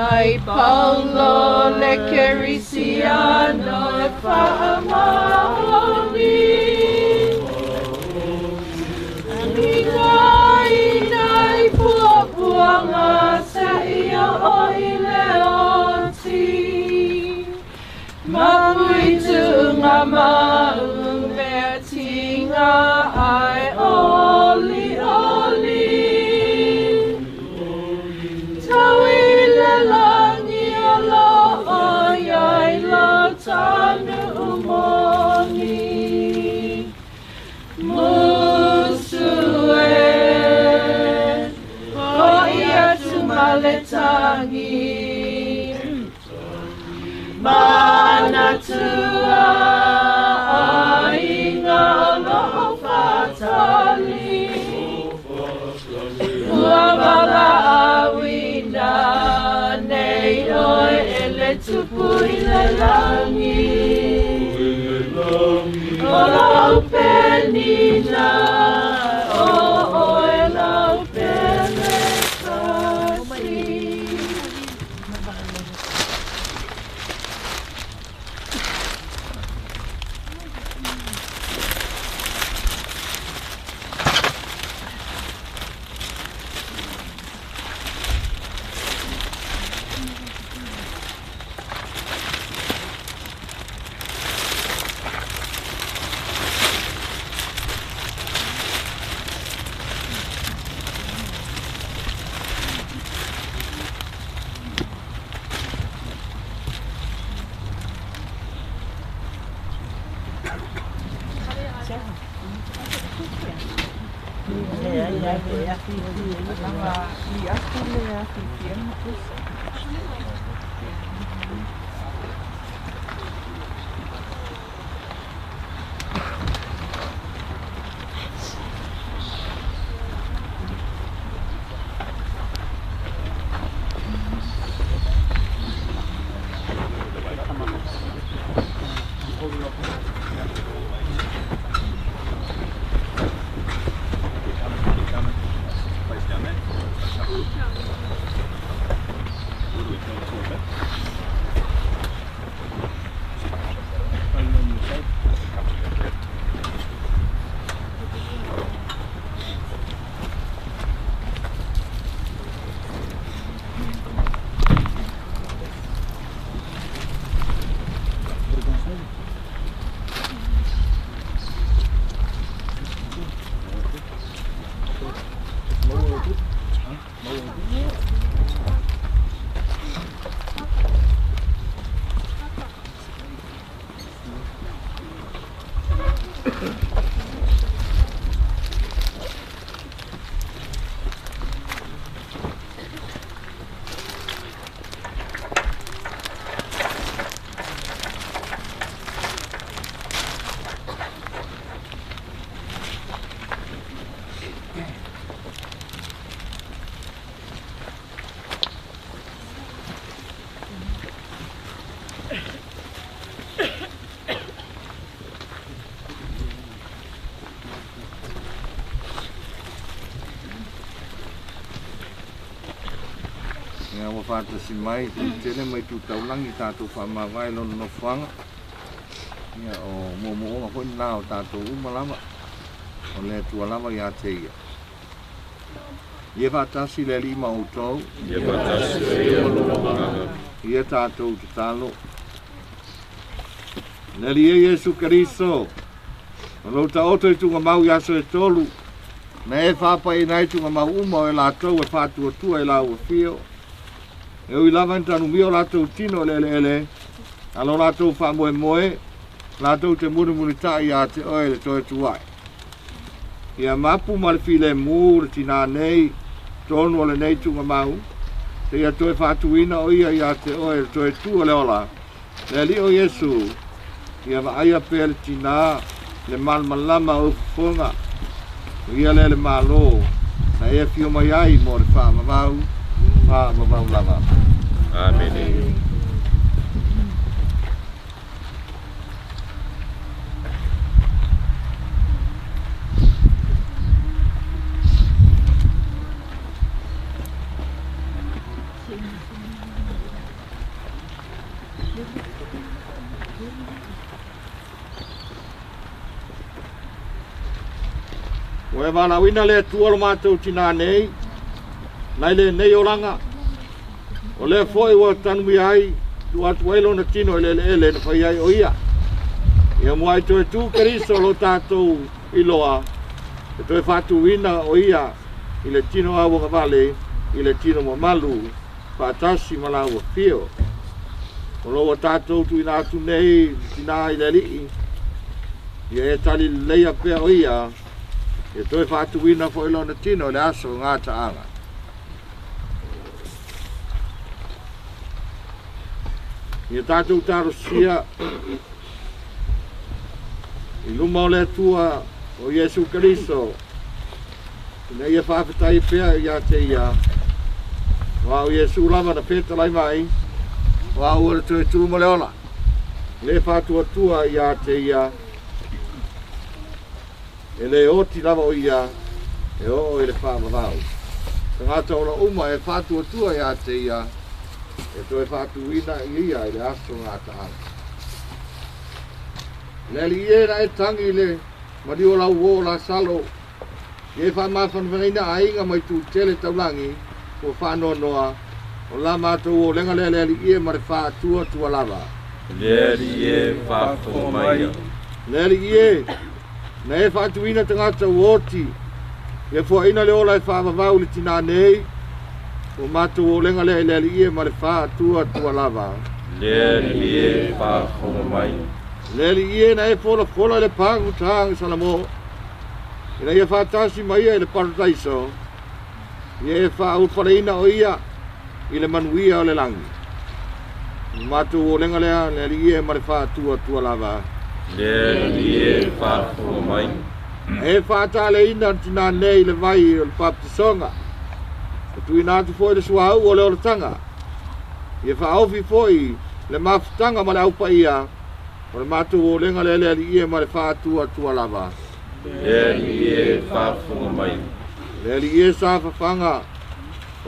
Ai Paulo le Kerisiano e whaamaoni. Ina ina i puapuanga se ia o i le oti. Mapuitu ngā mau mea tinga ai oli oli. Tau i le langi o lo iai lo tanu umoni. Musu e, o ia tumale tangi. Manatua ai ngā loho whatali. Ua wala awina nei oe e le tupu i le langi. O lau penina, o oe lau pele kasi. Ia ua faatasi mai tele mai tu taulangi tatou faamavae lona nofoaga. Ia o moomooga foi lena o tatou uma lava. O le Atua lava ia te ia. Ia faatasi le Alii ma outou. Ia faatasi foi ma lou agaga. Ia tatou tatalo. Le Alii e Iesu Keriso, o lou taoto i tugamau i aso e tolu, na e faapaina ai tugamau uma o e latou e faatuatua i lau afio. E ui lava ina tanumia o latou tino le eleele, a lo latou faamoemoe, latou te mulimulitai ia te oe le toe tuai. Ia mapu ma le filemu le tinā nei, tonu o lenei tugamau, te ia toe faatuina o ia ia te oe le toe tua le ola. Le Alii o Iesu, ia vaaia pea le tinā, le malamalama o ufufoga, o ia lea le Malo, na e afio mai ai mo le faavavau, faavavau lava. Amene. Ua e valaauina le Atua lo matou tinā nei, nai lenei olaga. O lea foi ua tanumia ai, tuu atu ai lona tino i le eleele na fai ai o ia. Ia muai toe tu Keriso lo tatou iloa, e toe faatuina o ia i le tino auagavale, i le tino mamalu, faatasi ma lau afio. O lo ua tatou tuuina atu nei tinā i le Alii, ia e tali leleia pea o ia, e toe faatuina foi lona tino i le aso o gataaga. Ia tatou talosia i luma o le Atua o Iesu Keriso, ina ia faafetai pea ia te ia, aua o Iesu lava na fetalai mai, o au o le toe tu ma le ola, le faatuatua ia te ia, e le oti lava o ia, e oo i le faavavau. Tagata ola uma e faatuatua ia te ia, e toe faatuina i ia i le aso gataaga. Le Alii e na e tangi le maliu o lau uō Lasalo, ia e faamafanafanaina aiga mai tutele taulagi, ua faanoanoa, o la matou olega lea le Alii e ma le faatuatua lava. Le Alii e faafofoga mai. Le Alii e, na e faatuina tagata ua oti, ia fuaina le ola e faavavau i le tinā nei, ua matou olega lea i le Alii e ma le faatuatua lava. Le Alii e faafofoga mai. Le Alii e na e folafola i le pagutaga Salamo, ina ia faatasi ma ia i le paradaiso, ia e faaulufaleina o ia i le manuia o le lagi. Ua matou olega lea le Alii e ma le faatuatua lava. Le Alii e faafofoga mai. E faataleina le tinā nei i le vai o le baptisoga, e tuuina atu foi le suauu o le olataga, ia faaofi foi le mafutaga ma le aupaia, o le matou olega lea le Alii e ma le faatuatua lava. Le Alii e faafofoga mai. Le Alii e sa fafaga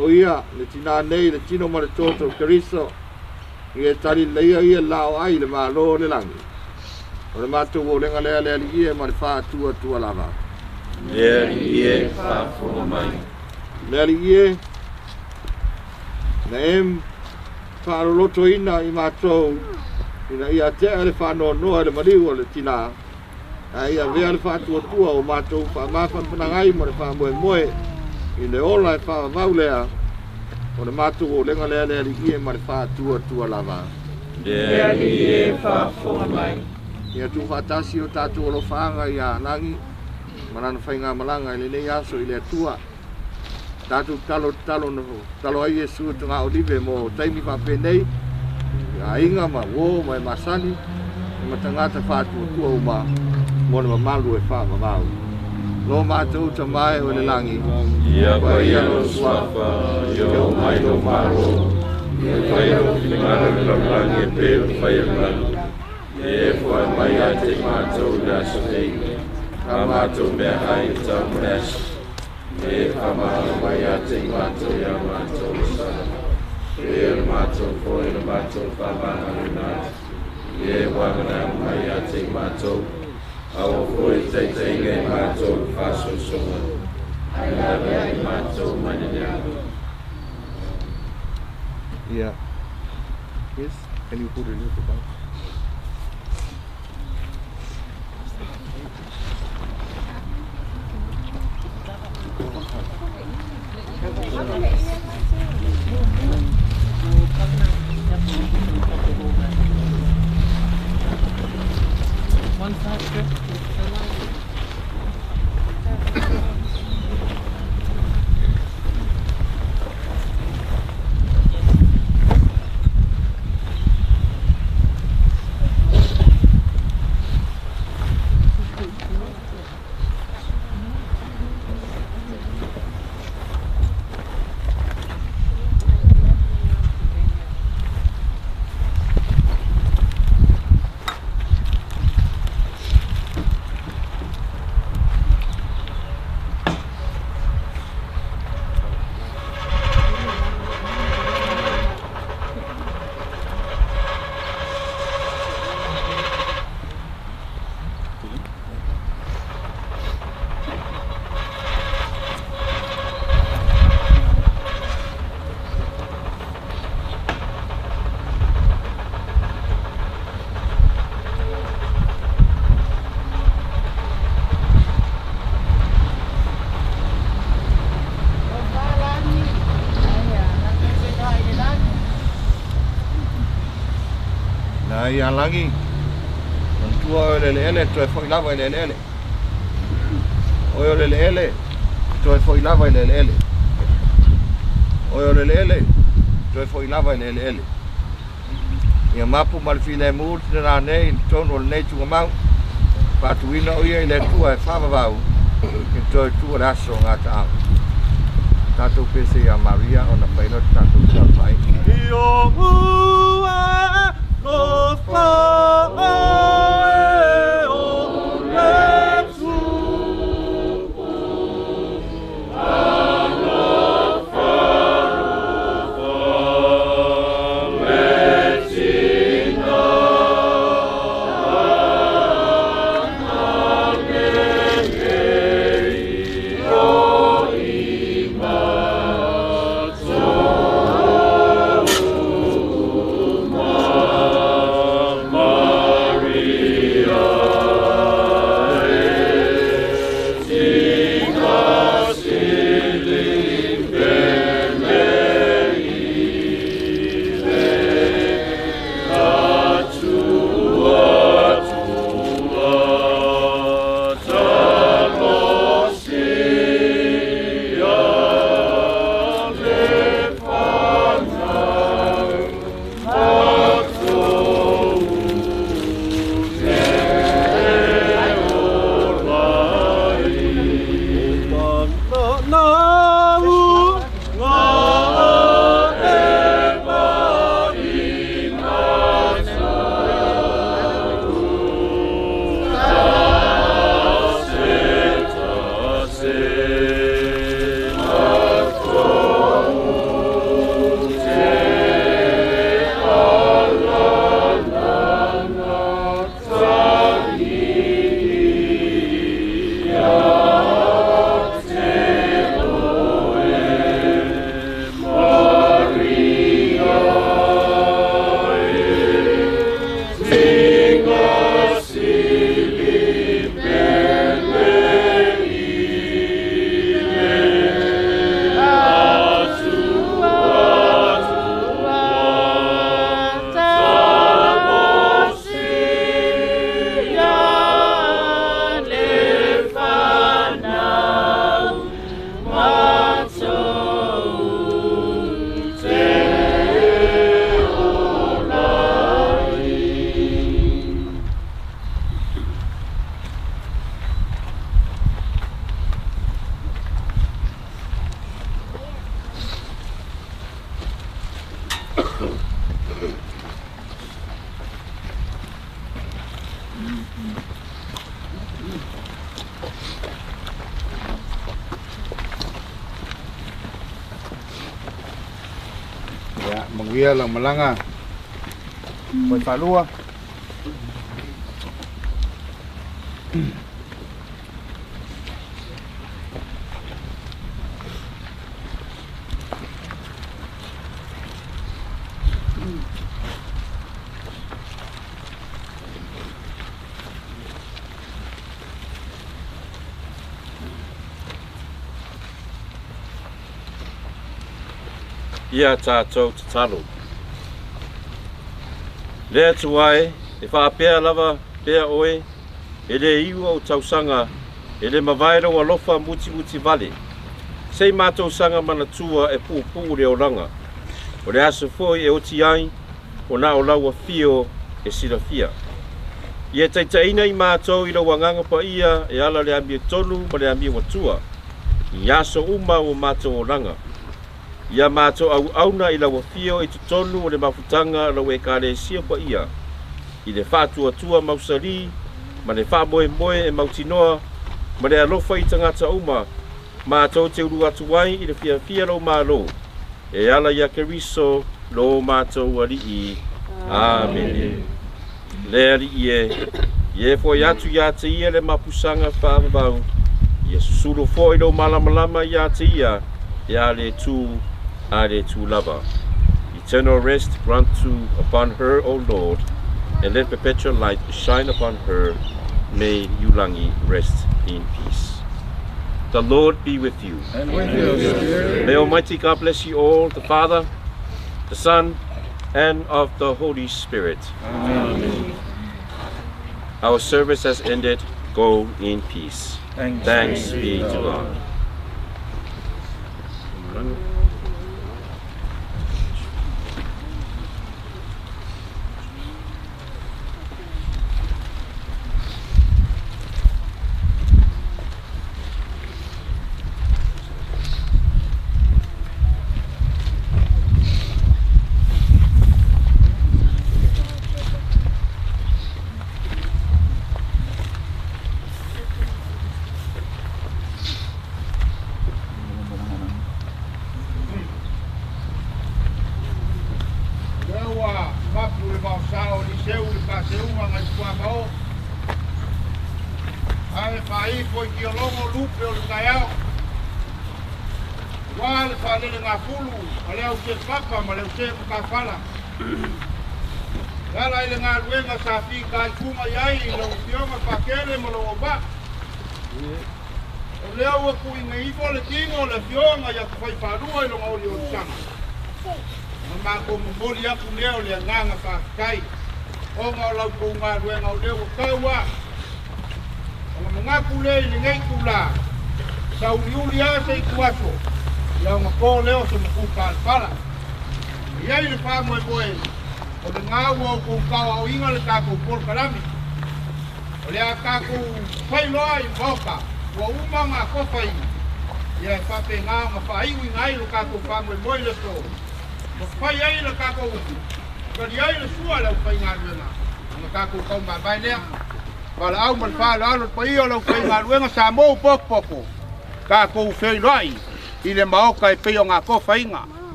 o ia le tinā nei le tino ma le toto o Keriso, ia e tali leleia ia le lao ai i le malo o le lagi. O le matou olega lea le Alii e ma le faatuatua lava. Le Alii e faafofoga mai. Le Alii e, na e faalolotoina i matou, ina ia tea le faanoanoa i le maliu o le tinā, ae ia avea le faatuatua o matou faamafanafanaga ma le faamoemoe i le ola e faavavau lea, o le matou olega lea le Alii e ma le faatuatua lava. Le Alii e faafofoga mai. Ia tuufaatasi o tatou alofaaga ia lagi, ma lana faigamalaga i lenei aso i le Atua. Tatou talo talo na talo ai Iesu taga olive mo taimi faapenei, ia aiga ma uō ma e masani, ma tagata faatuatua uma mo le mamalu e faavavau. Lo matou Tama e o le lagi, Ia paia lou suafa, ia oo mai lou Malo, ia faia lou finagalo i le lalolagi e pei ona faia i le lagi. Ia e foai mai ia te i matou i le aso nei, a matou meaai e tau ma le aso. Ia e faamagalo mai ia te i matou ia matou o sala, pei o le matou foi na matou faamagaloina atu. Ia e uaga mai ia te i matou, aua foi le taitaiga i matou i le faasoasoga, ae lavea i matou mai le leaga. Yeah. Yes, can you put a little down? One side strip. Ai ia lagi, manatua oe o le eleele, toe fo'i lava i le eleele. Oe o le eleele, toe fo'i lava i le eleele. Oe o le eleele, toe fo'i lava i le eleele. Ia mapu ma le filemu le tinā nei i totonu o lenei tugamau, faatuina o ia i le Atua e faavavau i toe tua le aso o gataaga. Tatou pese ia Maria ona fai loa le tatou saofai. Ia, manuia lau malaga. Foi faalua. Ia tatou tatalo. Le Atua e, e faapea lava pea oe, e le iu o tausaga, e le mavae lou alofa mutimuti vale. Sei matou saga manatua e puupuu le olaga. O le aso foi e oti ai, o na o lau afio e silafia. Ia taitaiina i matou i lau Agaga Paia e ala le amiotonu ma le amio atua. I aso uma o matou olaga. Ia matou auauna i lau afio i totonu o le mafutaga lau Ekalesia paia. I le faatuatua mausali, ma le faamoemoe e mautinoa, ma le alofa i tagata uma, matou te ulu atu ai i le fiafia lou Malo. E ala ia Keriso, lo matou Alii. Amene. Le Alii e, ia e fo'i atu ia te ia le mapusaga faavavau, ia susulu fo'i lou malamalama ia te ia, e a le tu, a le tu lava. Eternal rest grant to upon her, O Lord, and let perpetual light shine upon her. May Ulangi rest in peace. The Lord be with you. And with your spirit. May Almighty God bless you all, the Father, the Son, and of the Holy Spirit. Amen. Our service has ended. Go in peace. Thanks be to God.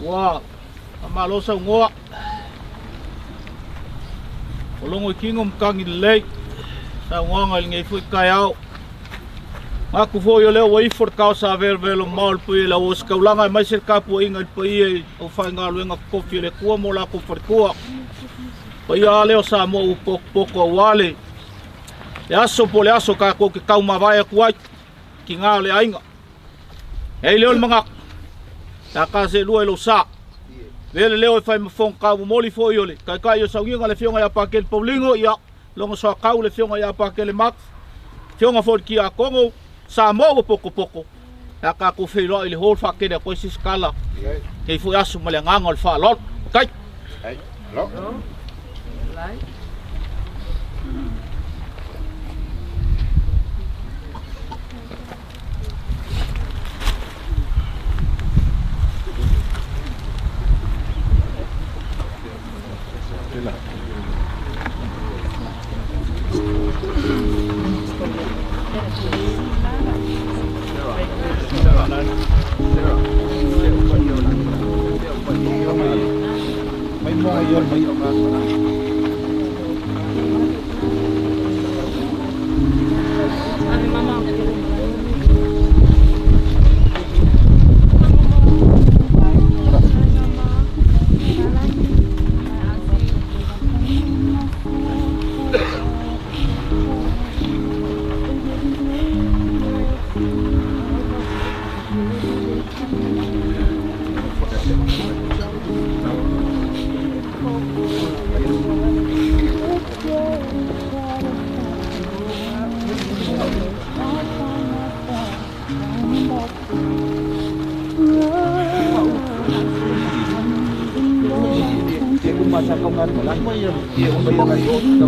Ua malosa ngoa o longo kingo mkangi lei sa ngoa ngai fui kai au ngaku foi o leo wai for kau sa velo maul pui la os kaulanga mai se kapu inga pui o fai ngaluenga kofi le kua mo la ko for kua pui a leo sa mo poko wale le aso po le aso ka ko ke kau mavae ku ai ki ngā le ainga ei leo manga ta ka se lua lo sa vele leo e fai mafong ka moli foi ole kai kai o sauinga le fionga ya pakel Paulingo ia longo so kau le fionga ya pakel Max fionga foi ki a Kongo sa mo poko poko ya ka ko fe lo ile hol fa ke de ko si skala ke foi asu male nganga le fa lot kai ai lo lai. Many nights alone.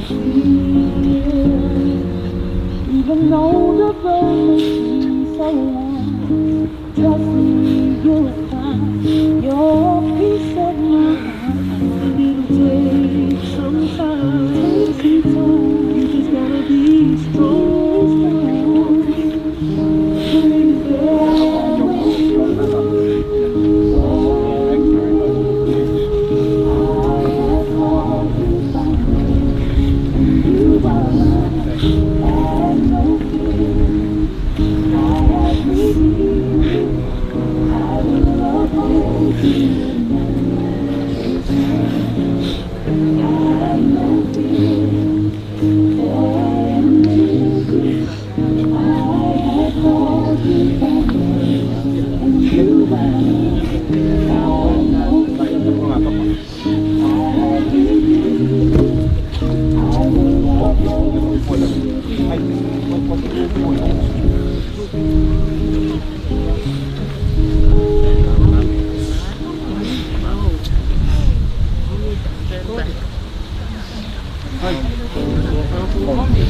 fear. Even though the road may seem so long, trust me, you will find your peace of mind. It'll take some time, you just gotta be strong. Please bear with me. I have called you family, and you are mine. Have no fear, I have redeemed you. I will uphold you in Have no fear, for I am with you. I have called you family, and you are mine. Have no fear, I have redeemed you. I will uphold you.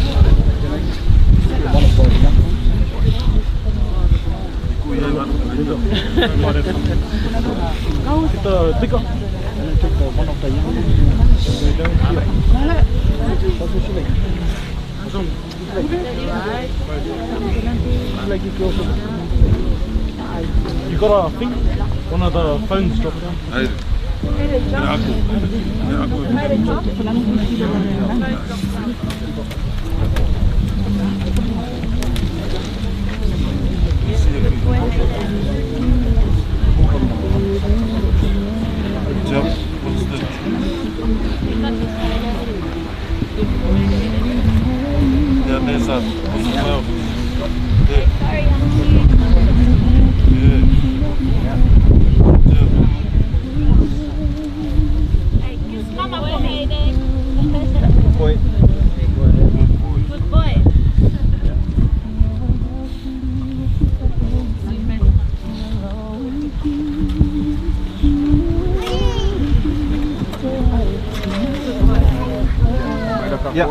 You got a thing? One of the phones dropped down. What's the... Yeah, there's that. What's the well? Yeah. Yeah. Hey, kiss mama for me. Good boy. Good boy. Yeah,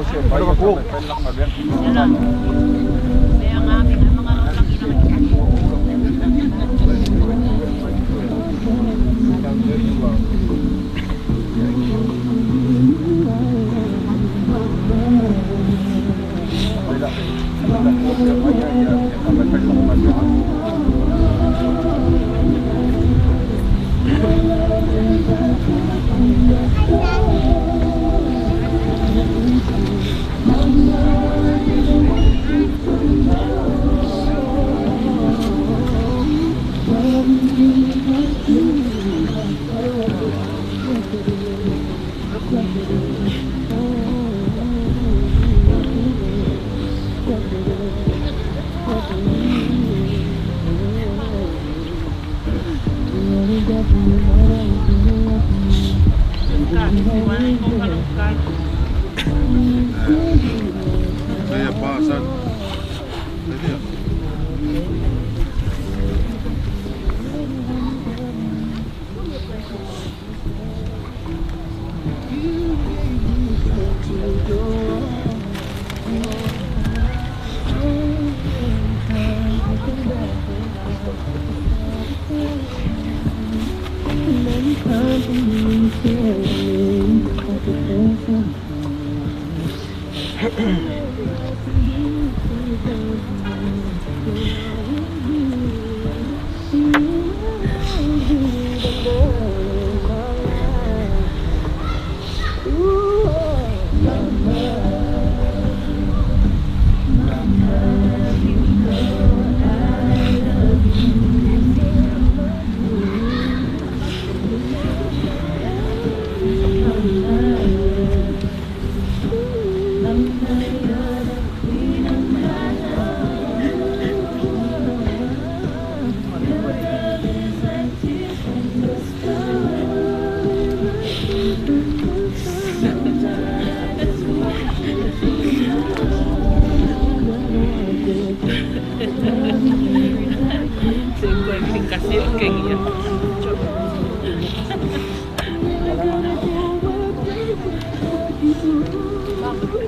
cool.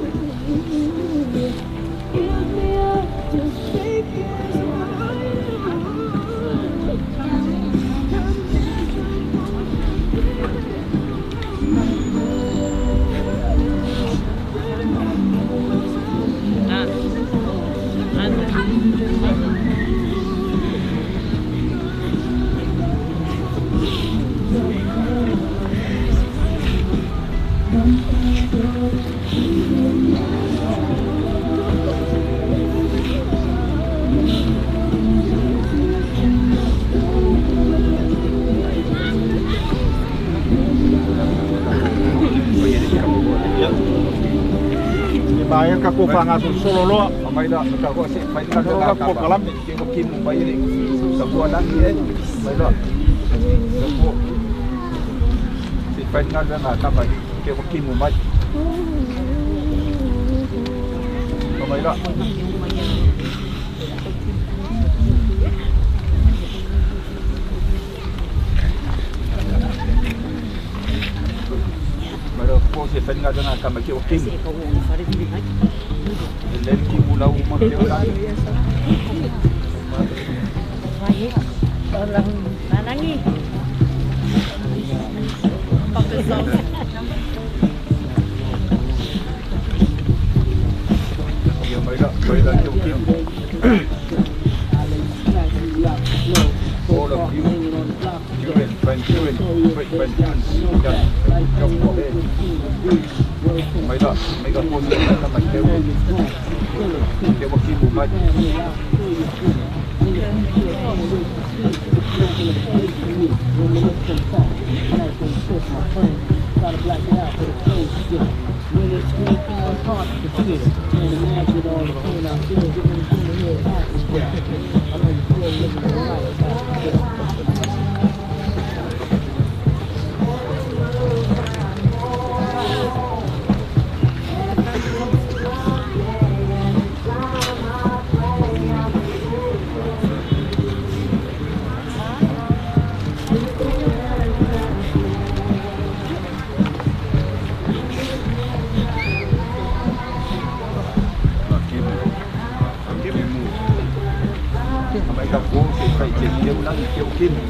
Mai ka ko fa ngaso solo loa. Mai la ka ko se mai ka ka ko kalame ke ko kimu mai le sa ko la ni mai la. Sa ko se fai nga nga ka mai ke ko kimu mai. Mai la. Ko se fai nga nga ka mai ke ko kimu. Le kimu la uma ke la. Manangi. Mai la mai la ke ko kimu. All of you, children, grandchildren, great grandchildren, mai la mai ka ko se ka mai ke ko kimu mai. Mai ka ko se fai ke ke la ke o kimu.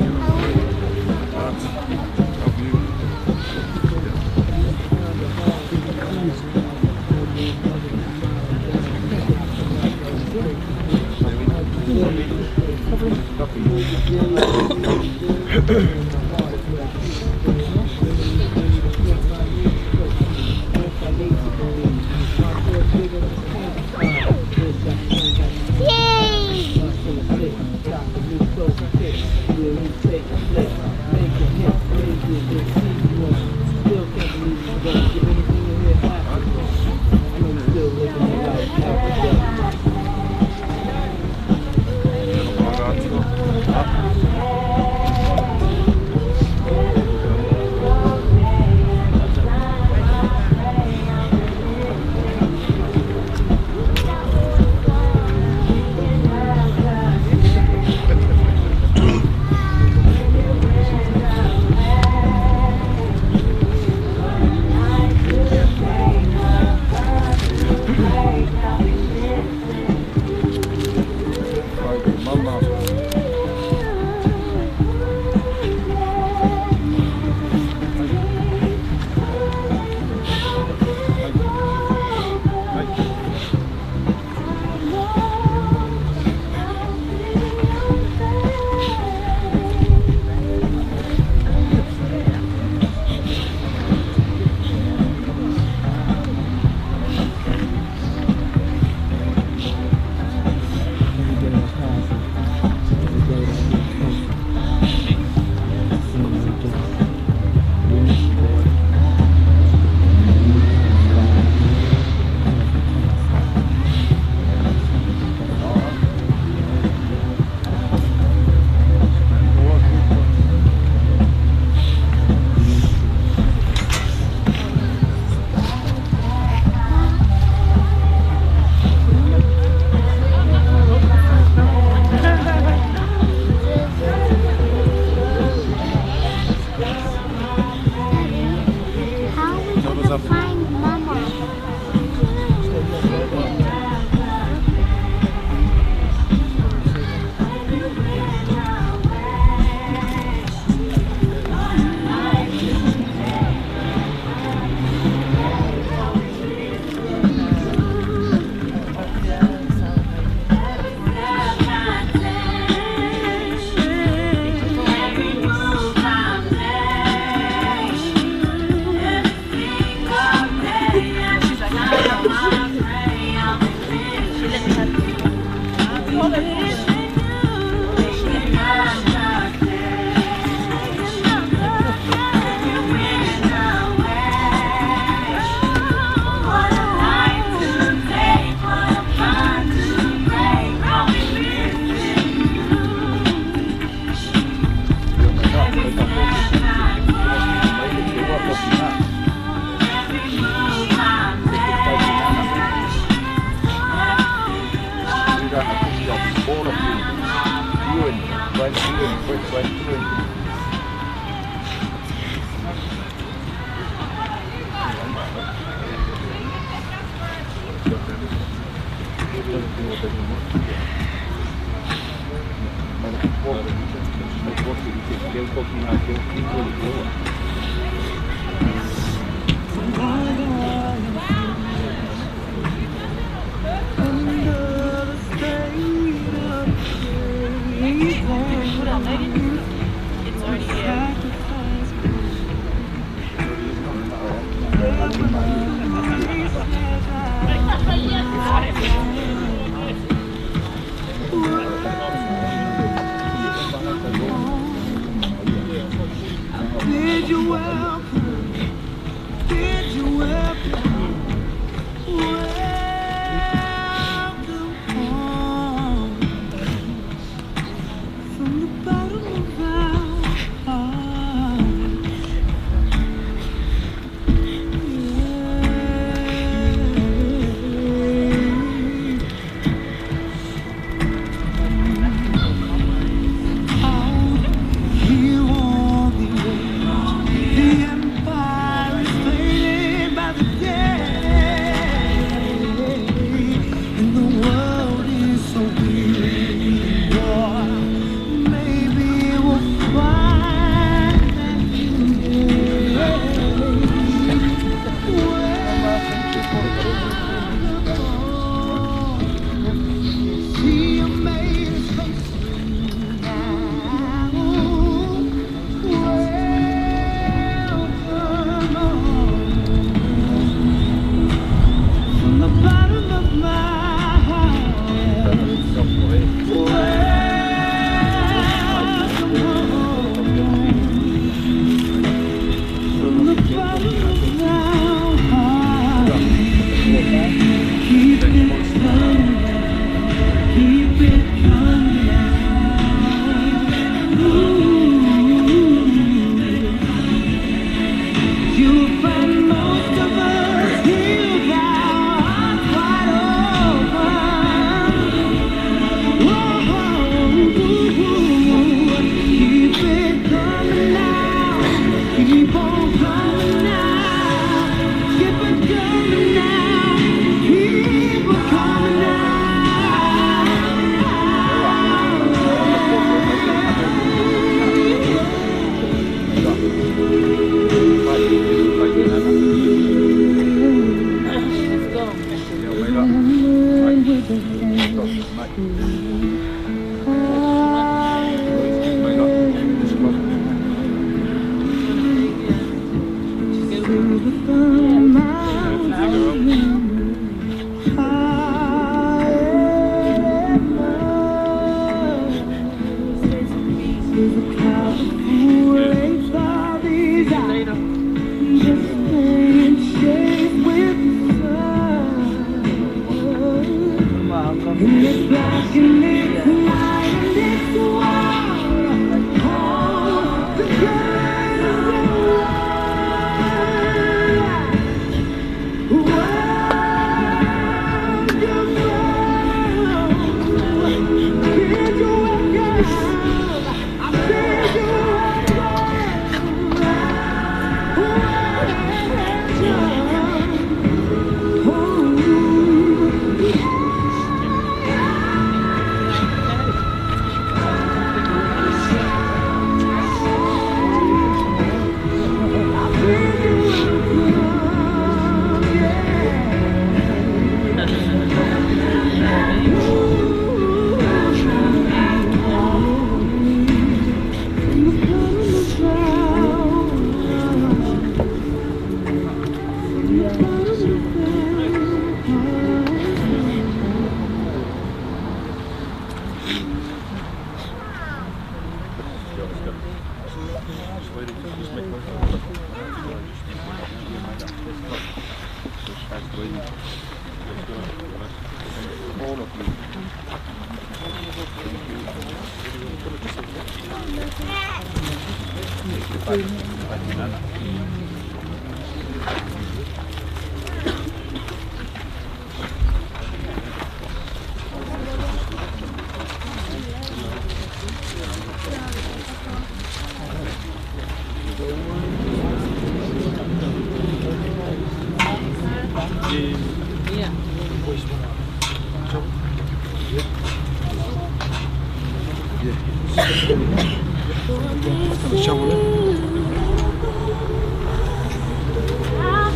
I'll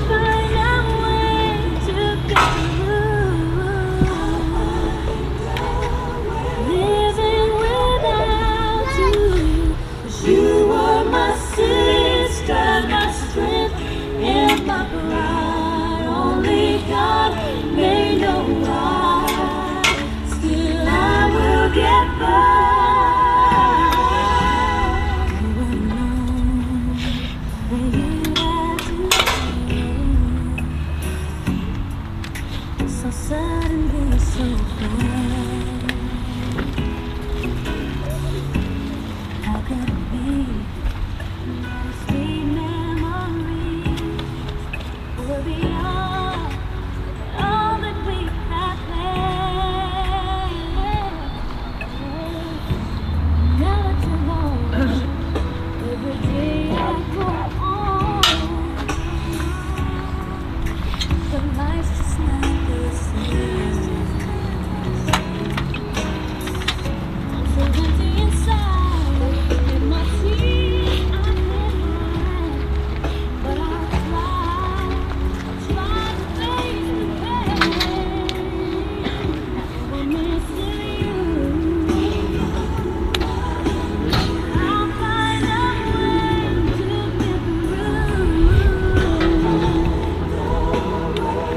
find a way to get through. Living without you. 'Cause you were my sister, my strength, and my pride. Only God may know why. Still, I will get by. Oh, I know that you had to go so suddenly, so fast. How could it be that sweet memories were beyond all that we had planned? Now that you're gone, every day I go on, but life's just not the same. I'm so empty inside, and my tears I can't hide. But I'll try to face the pain. I'm missing you. I'll find a way to get through.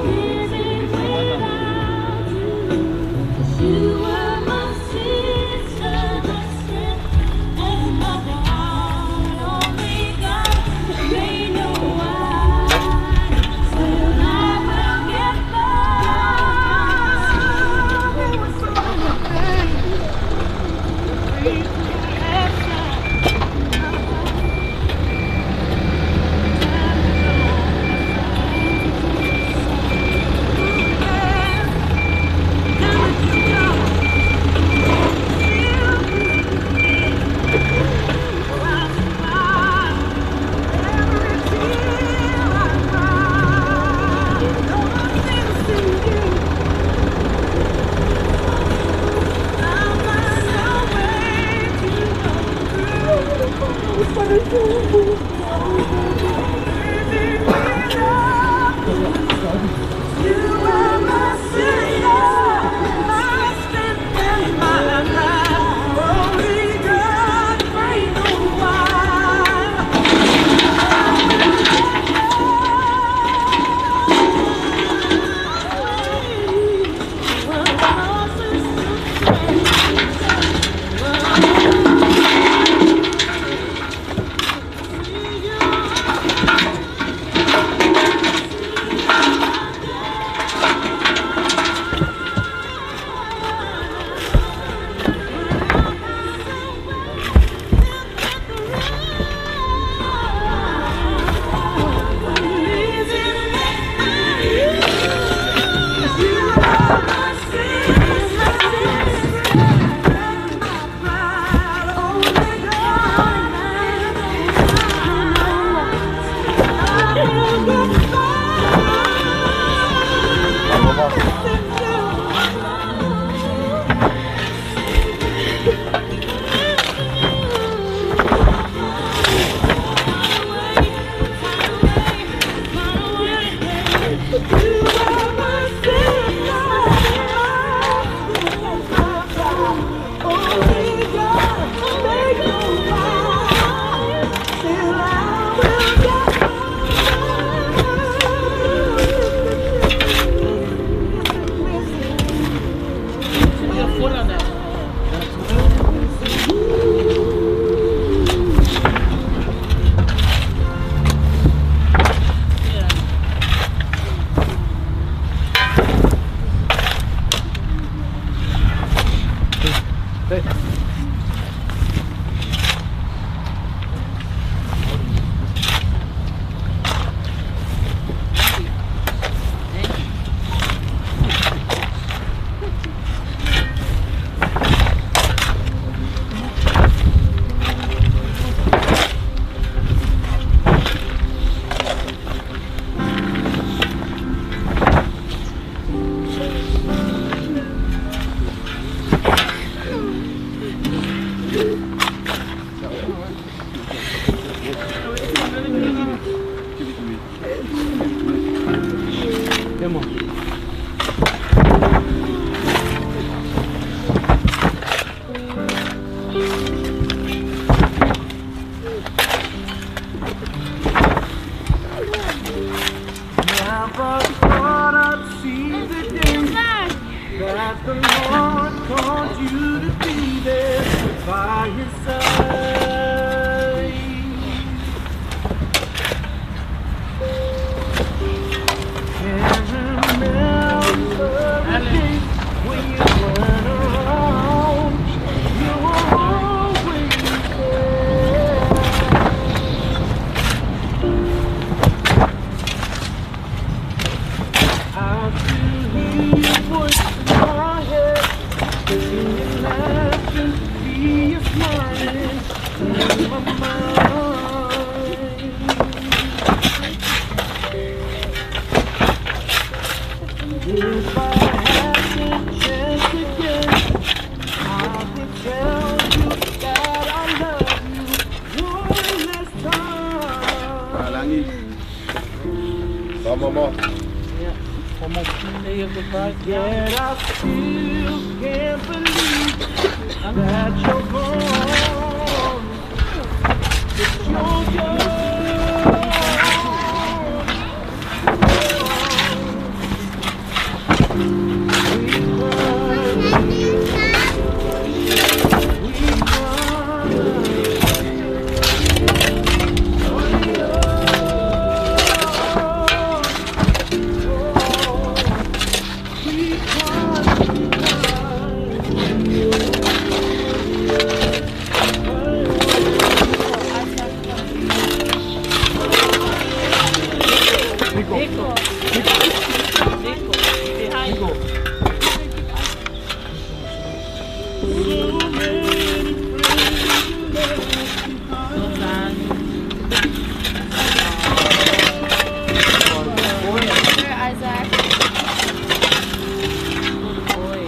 Living without you. 'Cause you were my sister, my strength, and my pride. Only God may know why. Still, I will get by. There were so many things we could have said. You were my sister, my strength and my pride. Only God may know why. Never thought I'd see the day that the Lord called you to be there by his side. Can't remember the day when you weren't around. You were always there. I still hear your voice in my head, see you laughing, see you smiling in my mind. If I had the chance again, I would tell you that I love you one last time. Mama. Yet I still can't believe that you're gone. That you're gone. We cried. We Here, Isaac. Good boy.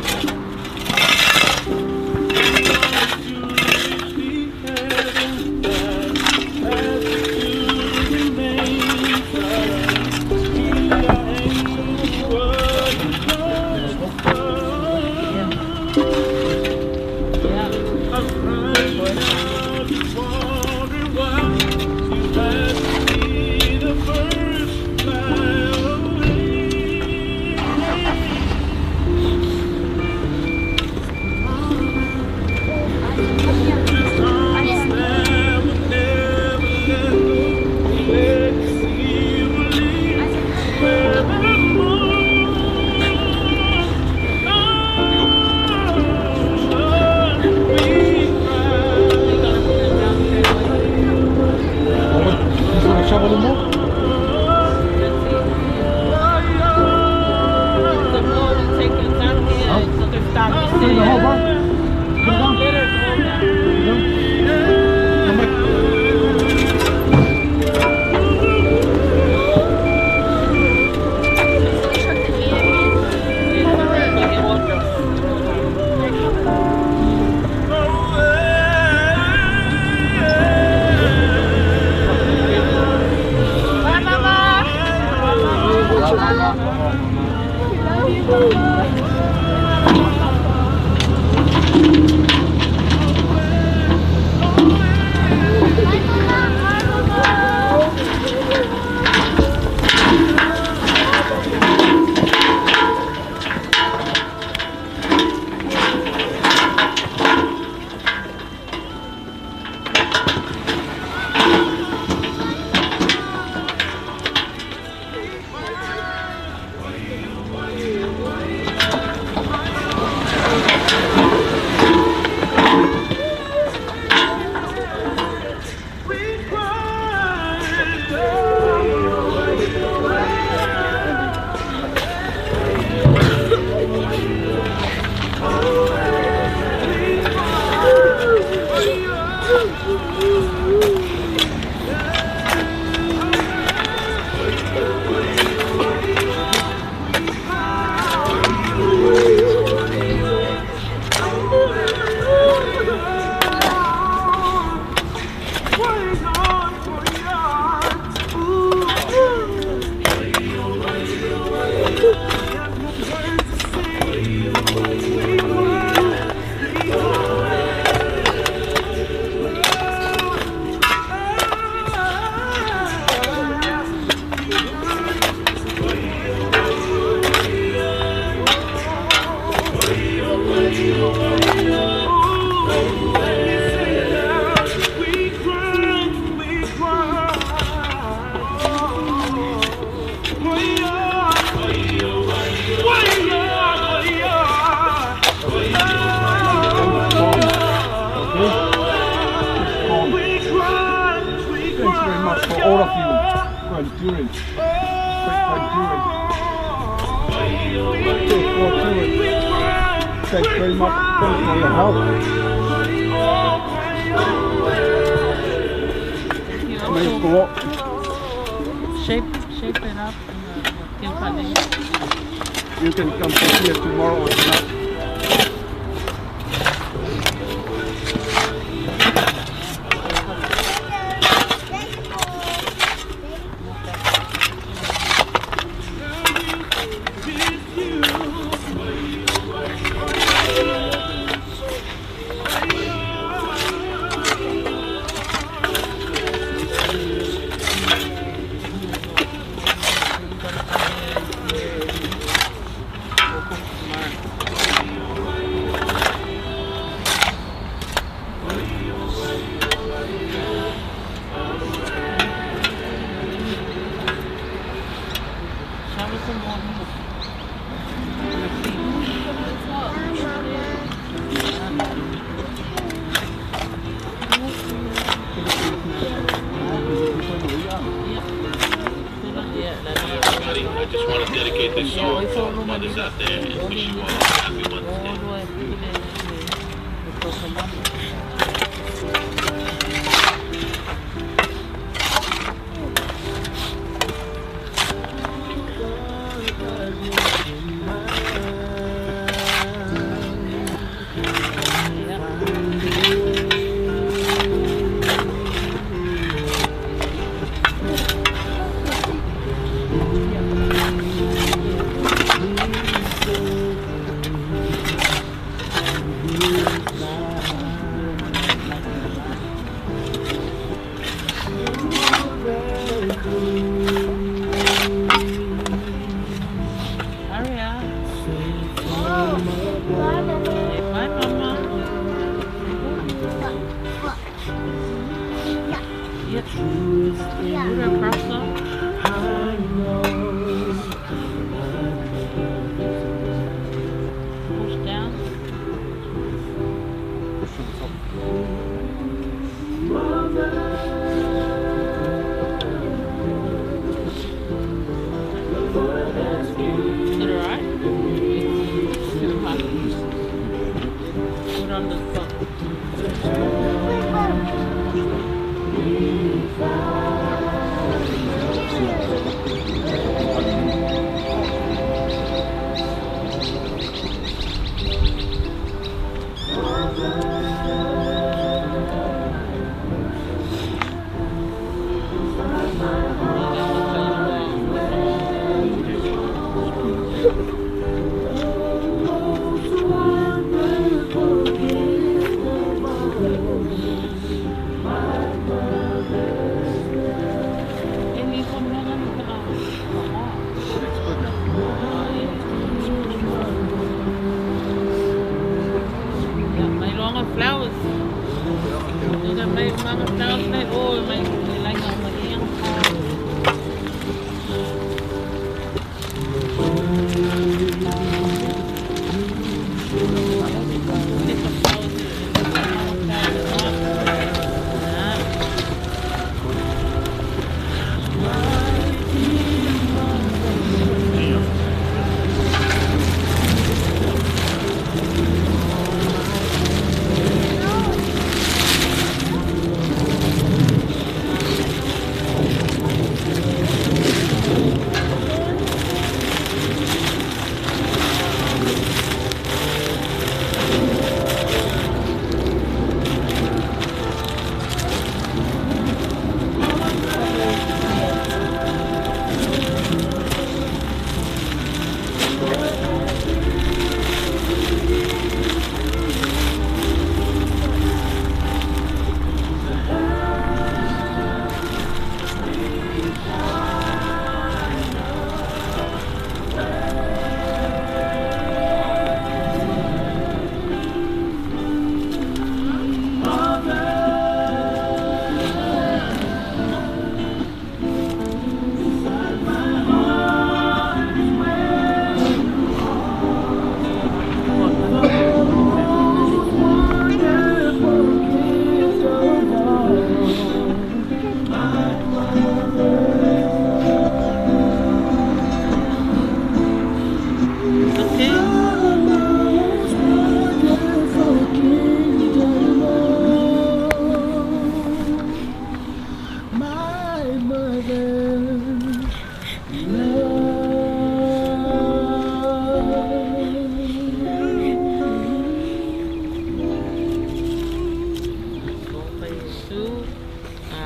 Bye, Mama. Love you, Mama. Bye, Mama. Bye, Mama. Thanks very much for all of you for endurance. Great for endurance. Thanks for endurance. Thanks very much. Thanks for your help. May go up. Shape it up. You can come to here tomorrow or tonight. I just want to dedicate this song to all the mothers out there and wish you all a happy Mother's Day.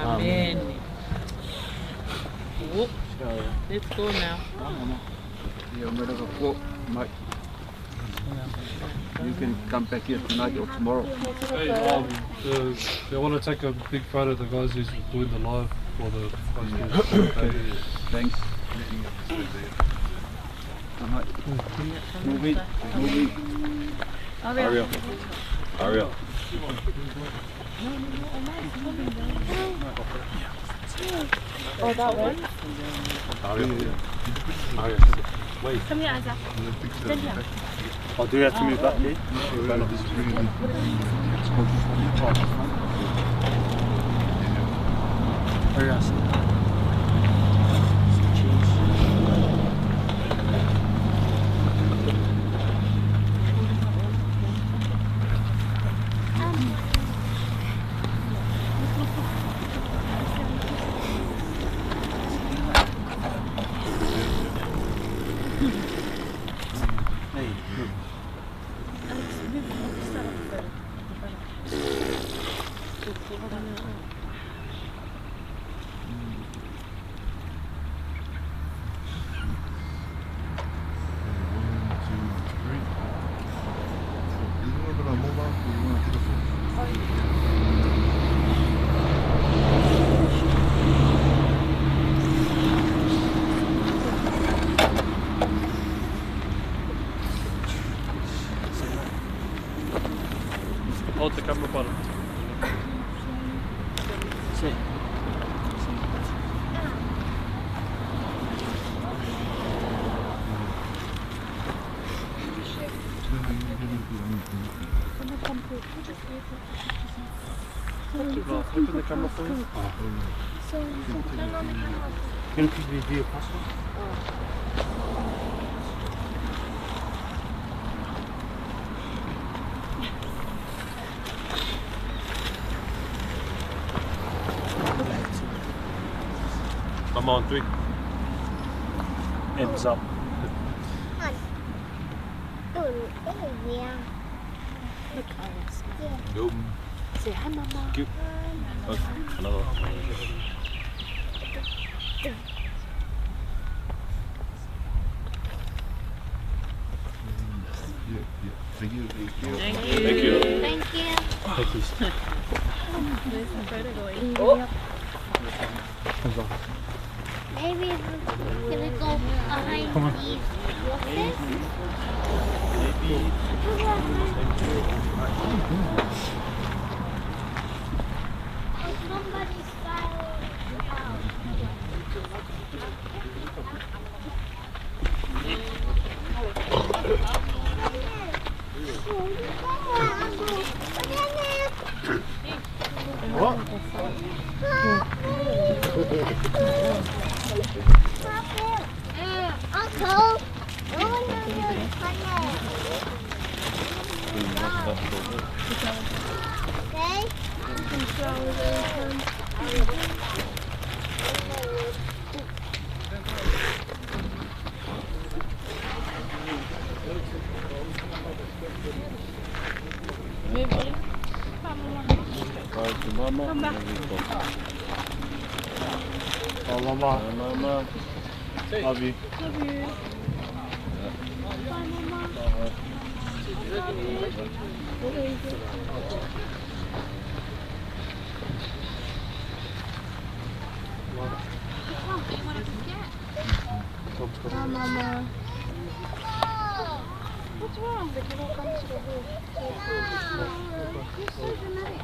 Amen. Whoop. Let's go now. You can come back here tonight or tomorrow. Hey, they want to take a big photo of the guys who's doing the live or the guys who's okay. Thanks. Move it. Move it. Ariel. Ariel. Oh, that one? Ariel. Ariel. Wait. Come here, Isaac. Stand here. Oh, do we have to move back here? Cheese. Hold the camera button. See. Open the camera for you. Can you be possible? I'm on 3. M's up. Go. Say hi, Mama. Thank you. Oh, another one. Thank you. Thank you. Thank you. Thank you. Thank you. There's the photo going. Oh. Maybe we're gonna go behind these horses. Maybe. Oh, somebody's firing out. What? Uncle, okay? Move, Ollie. Mama. Come back. Oh, Mama. Mama. Love you. Love you. Bye, Mama. Love you. Bye, Mama. What's wrong? But you don't come to the room. You're so dramatic.